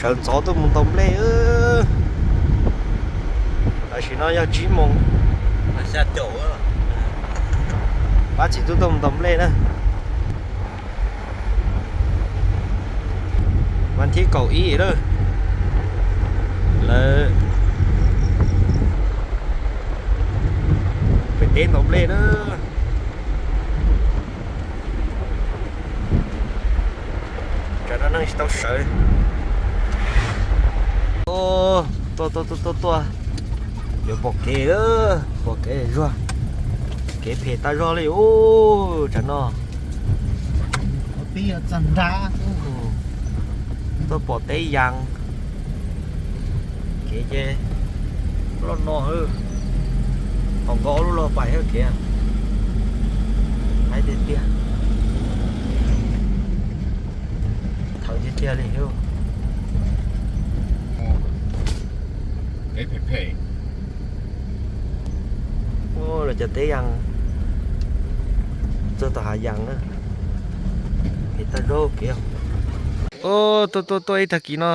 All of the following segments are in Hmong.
Sawv ntxov tuaj mus ntaus nplej. Tam sim no yog tsib moos. Pab txiv tub tuaj mus ntaus nplej na. Vas thib kaum ib lawm, lawv pem teb ntaus nplej na. Tsam no neeg tsis tau sawv. Tuaj tuaj tuaj tuaj, yuav pom kev, pom kev zuag. Kev phem tag zog li ub tsam no. Tuaj pom teb yas. Kev ces loj no, hos nkaus lub log pais kev. Haib tiag tiag. Thawv tiag tiag li. Kev phem phem. Lawv cov teb yas, txog tom hav yas na. Phem tag zog kev. Tuaj tuaj tuaj ib tag kis no,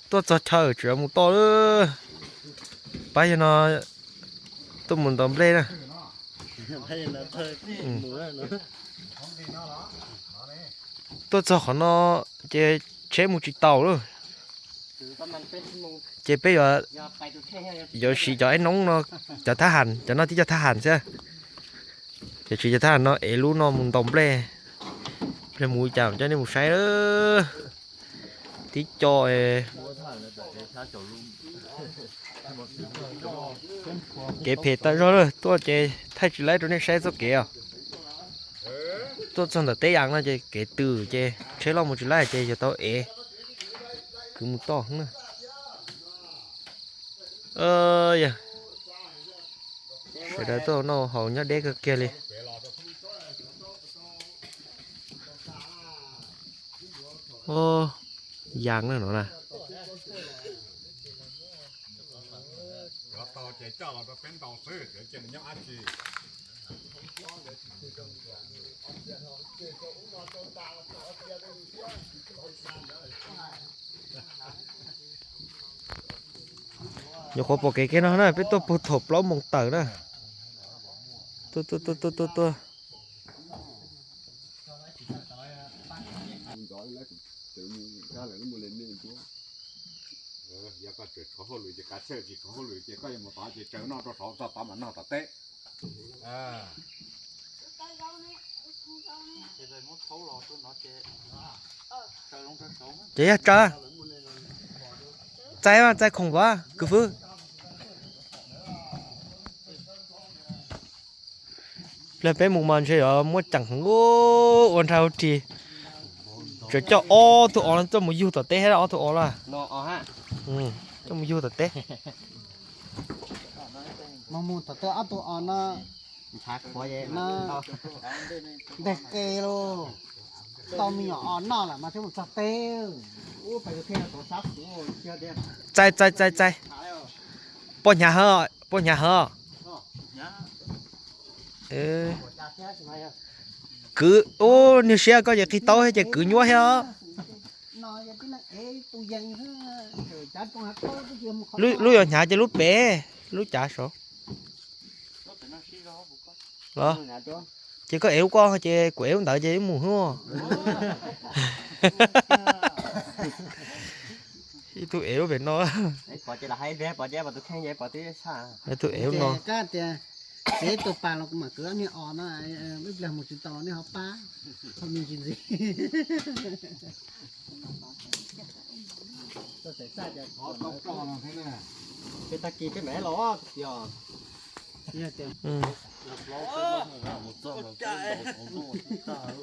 tuaj txog chaw tseem mus toj lawm. Pab yog no tuaj mus ntaus nplej na. Tuaj txog qhov no ces tsheb mus tsis taus lawm. Ces peb yuav, yuav siv cov eb noob no, cov thab ham, cov no tib co thab ham xwb. Ces siv cov thab ham no ev lub no mus ntaus nplej. Nplej mus li cas coj nej mus saib. Tib co. Kev phem tag zog lawm, tuaj ces thaij tsis laib rau nej saib txoj kev os. Tuaj txog ntawm teb yas no ces kev twm ces tsheb loj mus tsis laib ces yuav tau ev kwv mus toj na. Yog sawv daws tuaj noj haus nyob deb kawg kiag li. Yas no na. Nyuam qhuav pom kev kiag no na, peb tuaj puag thaum plaub moos tawm na. Tuaj tuaj tuaj tuaj tuaj tuaj. Yog koj tseem tshuav hauj lwm ces kav tsij tsis tshuav hauj lwm ces koj yuav mus tod ces tsaws noj rau saud txog tod mam noj tom teb. Ces yog tsaws, txais mas txais khoom as kwv fwb. Plag peb mus mas ntshe yuav muaj ceem heev, ua nrhab ris. Tseem coj ob tug os no coj mus yug tom teb thiab, ob tug os los coj mus yug tom teb. Mus mus tom teb ob tug os no, nteg qe lauj. Tau me nyuam os noj lawm mas thiaj mus txog teb. Txais txais txais txais. Poj hnyav heev, poj hnyav heev. Kwv, ub, niag siab koj ces qig taub thiab ces kwv nyuaj thiab os. Lub yuav hnyav ces lub pem, lub cav saud. Los, ces koj ev lub ko ces kuv ev lub ntawd ces wb mus xwb. Ib tug ev lub pem no. Ib tug ev lub no. Ces tus pas los kuv mam kwv ob niag os no, ib pliag mus tsis tau nej ho pab, ho me ntsis ntxiv.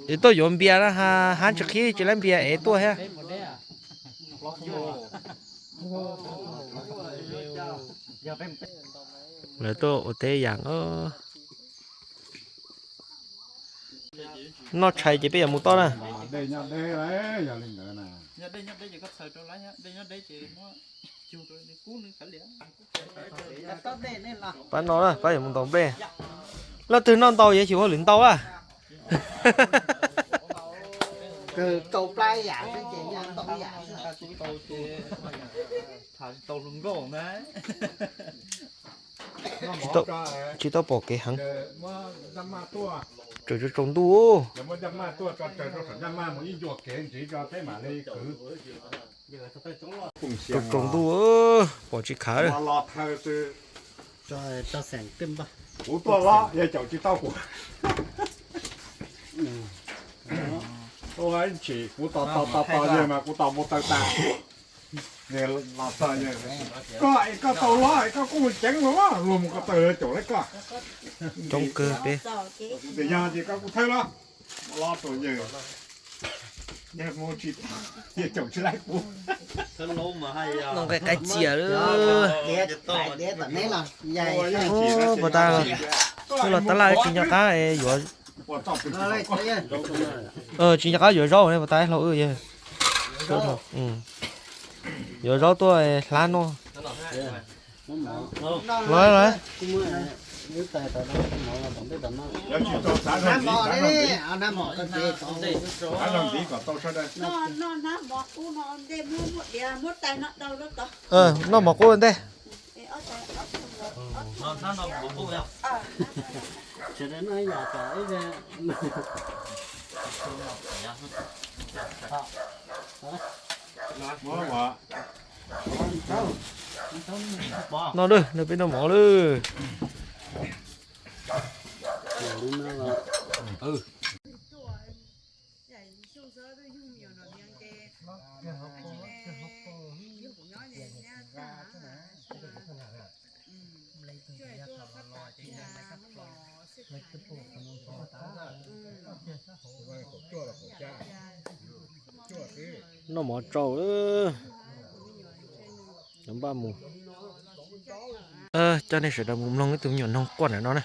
Es tuaj yuav npias na, hab tsis qhib tsis laib npias es tuaj thiab. Lawv tuaj ua teb yas os. Noj tshais ces peb yuav mus toj na. Pab no na, pab yuav mus ntaus nplej. Leej twg noj ntau yuav xyuas hauj lwm ntau a. Kawg tau plab yam xwb ces nyob ntau yam xwb. Tham tsis tau hluas nkauj na. Tsis tau, tsis tau pom kev heev. Tsaus tsaus ntuj. Tsaus tsaus ntuj, pom tsis khav. Kuv tuaj los yog caum tsis tau kuv. Ua ntshim kuv tos tos tos tos yawg mas kuv tos mus taw tas. Koj es koj tau los es koj kuj mus ceev los luag mus ko taw caum lawv koj. Coob kawg peb. Tias yog ces koj kuj thawb los, los rau yawg. Yawg mus tsis tau, yawg caum tsis laib kuv. No nqaij qaib txias lawm. Puas tas, wb los tab laj tsis nco qab yuav, tsis nco qab yuav zaub ne, puas tas hlau wb. Yuav zaub tuaj hlab noj. Los, los. Noj mov qub ua ntej. Noj lawm, noj peb noj mov lawm. Noj mov tsau, npaj mus. Coj nej sawv daws mus mloog ib tug me nyuam noog quaj ntawm no na.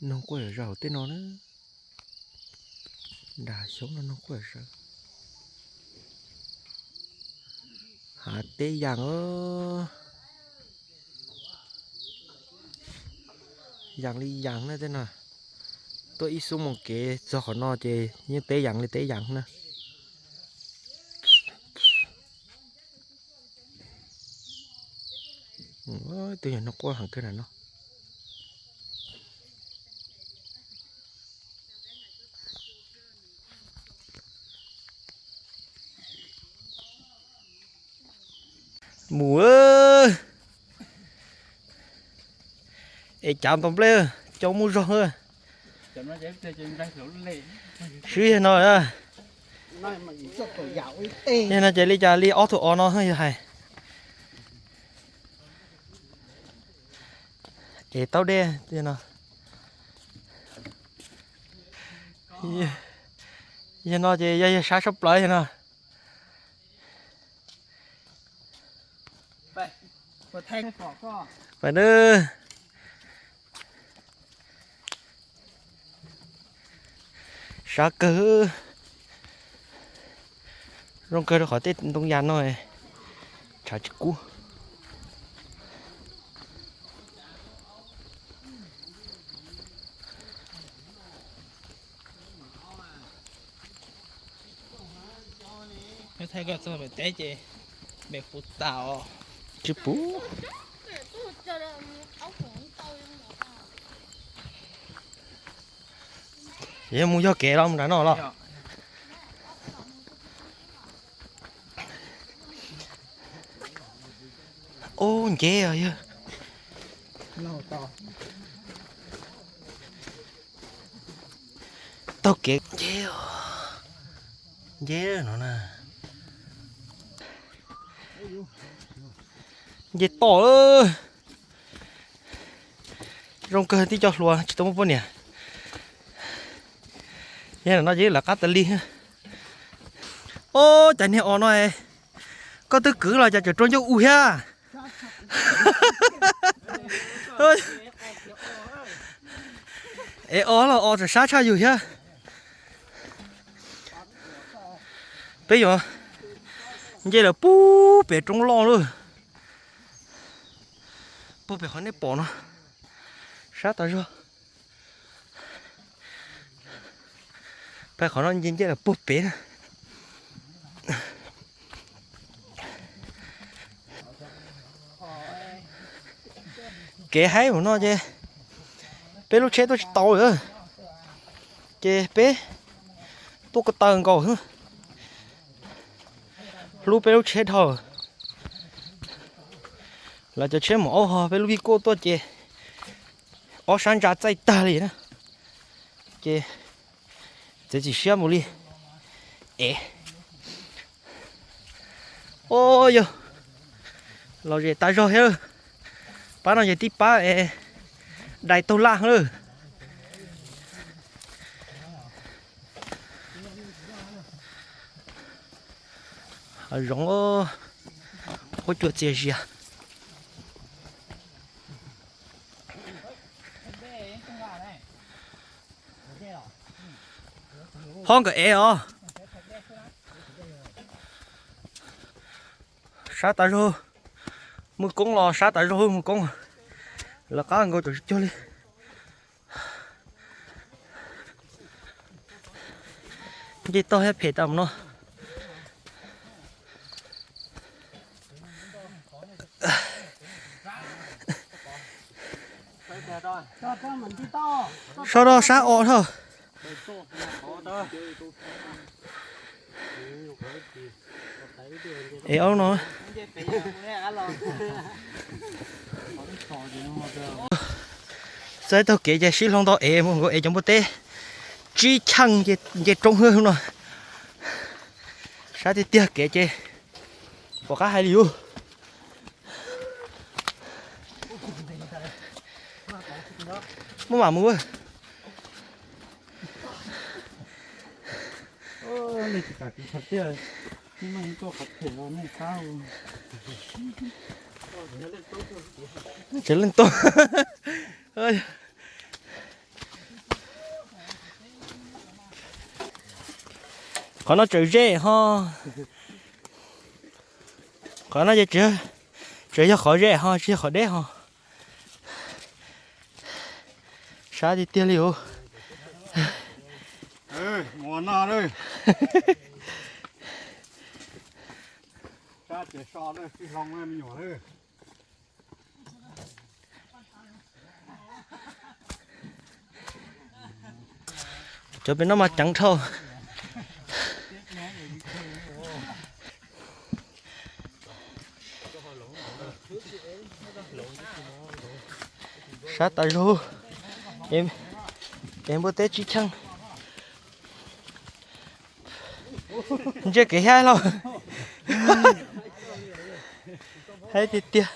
Noog quaj zom zaws hauv tej no na. Nram xyoob no noog quaj zom zaws. Hav teb yas, yas li yas na tej no. Tuaj ib xuab moos kev txog qhov no ces yeej teb yas li teb yas na. Tus nyuam noog quaj heev kawg na no. Mus, es cav ntaus nplej coj mus zog. Swb yog no, yog no ces li cas li ob tug os no yog hais. Es taub dej no. Yog no ces yog yog sab sab plaws yog no. Pais na. Sab kawg. Zoo kawg rau qhov tej ntoo yas no tshav tsis kub. Thaij koj txog pem teb ces pem puv tas os. Tsis puv. Ces yog mus yog kev los mus nram no los. Ub, nceb os yog. Taug kev nceb, nceb no na. Nce toj. Zoo kawg tib co hluas tsis tau muaj poj niam. Yog no ces lawv qab tas li. Ob, cov niag os no Koj twb kwv los cas tseem rau ncauj u thiab? Es o los o tseem sab tshaj yus thiab. Peb yuav nce lawm puag pem roob loj lawm. Puag pem qhov nej pom no, sab tas zog. Peb qhov no nce nce lawm puag pem na. Kev haib mus no ces peb lub tsheb tuaj tsis tau lawm, ces peb tuaj ko taw nkaus xwb. Hlub peb lub tsheb dhau. Lawv cov tsheb mus aub ho peb lub vij kuj tuaj ces ob sab ntsa txaij tag li na. Ces txiav txim siab mus li. Es, o yog, los zem tas zog thiab. Pab no ces tib pab es dais taug laj lawm. Hav zoov, huab cua txias zias. Ho nkawd ev os. Sab tas zog, Muaj Koob los sab tas zog Muaj Koob. Lawv qab nkaus tsis cuag li. Nce toj thiab phem tas mus no. Sab rau sab os dhau. Es aub no. Txawb taug kev ces sib hloov ntau es mus nkaus es cov npua teb tsib cheej nce roob hwb no. Sab tiag tiag kev ces pom qab hais li ub. Muab mam mus. Tsev leej tub. Qhov no tseem ze ho. Qhov no ces tseem yog qhov ze ho tsis yog qhov deb ho. Sab tiag tiag li os. Cov pem no mas ceev dhau. Sab tas zog, es npua teb tsib cheej. Ntsia kev thiab lauj. Haib tiag tiag.